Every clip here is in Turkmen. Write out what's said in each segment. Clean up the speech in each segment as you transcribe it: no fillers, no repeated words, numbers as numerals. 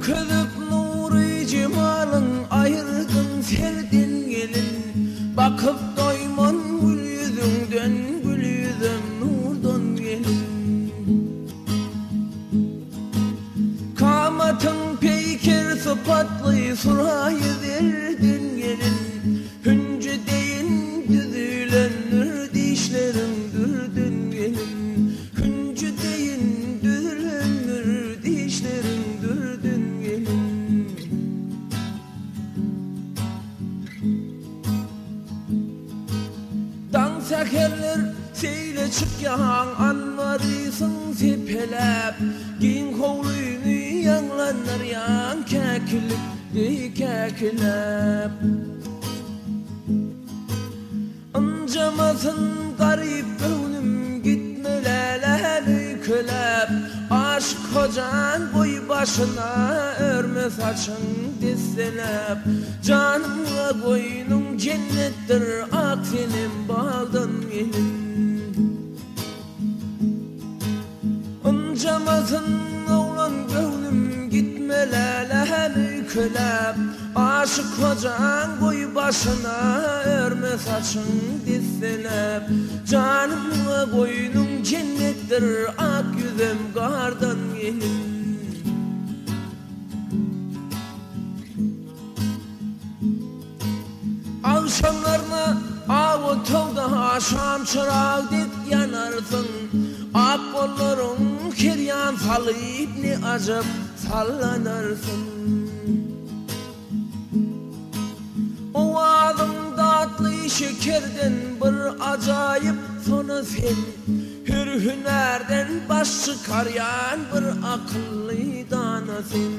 Görkezip nury jemalyň aýyrdyň serden gelin. Bakyp doýman gül ýüzüňden gül ýüzem nurdan gelin. Kamatyň peýker sypatly suraýy zerden gelin. Hünji deýin düzülendir dişleriň dürden gelin. Hünji deýin düzülendir dişleriň dürden gelin. Daň säherler seýle çykýaň anbarysyň sepeläp, Giň howlyny ýaňlandyrýaň käkilik deý käkiläp. Ynjamasyn garyp göwnüm gitme läläm öýkeläp Aşyk hojaň goý başyna örme saçyň desseläp Janyňa goýnuň jennetdir ak senem bagdan gelin. Ynjamasyn oglan göwnüm gitme läläm öýkeläp Aşyk hojaň goý başyna örme saçyň desseläp Janyňa goýnuň jennetdir ak ýüzem gardan gelin. Agşamlaryna ak otagda şam çyrag dek ýanarsyň. Ak gollaryň her ýan salyp ne ajap sallanarsyň. Owazyň datly şekerden bir ajaýyp sona sen. Her hünärden baş çykarýan bir akylly dana sen.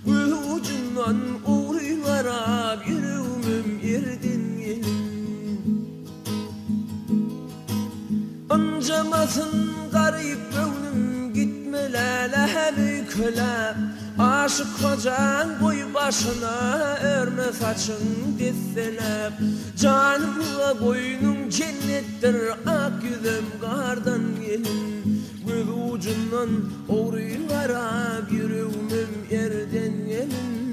Göz ujundan ogry garap ýüregimem ýerden gelin. Ynjamasyn garyp göwnüm gitme läläm öýkeläp. Aşyk hojaň goý başyna örme saçyň desseläp. Janyňa goýnuň jennetdir ak ýüzem gardan gelin. Göz ujundan ogry garap ýüregimem ýerden gelin.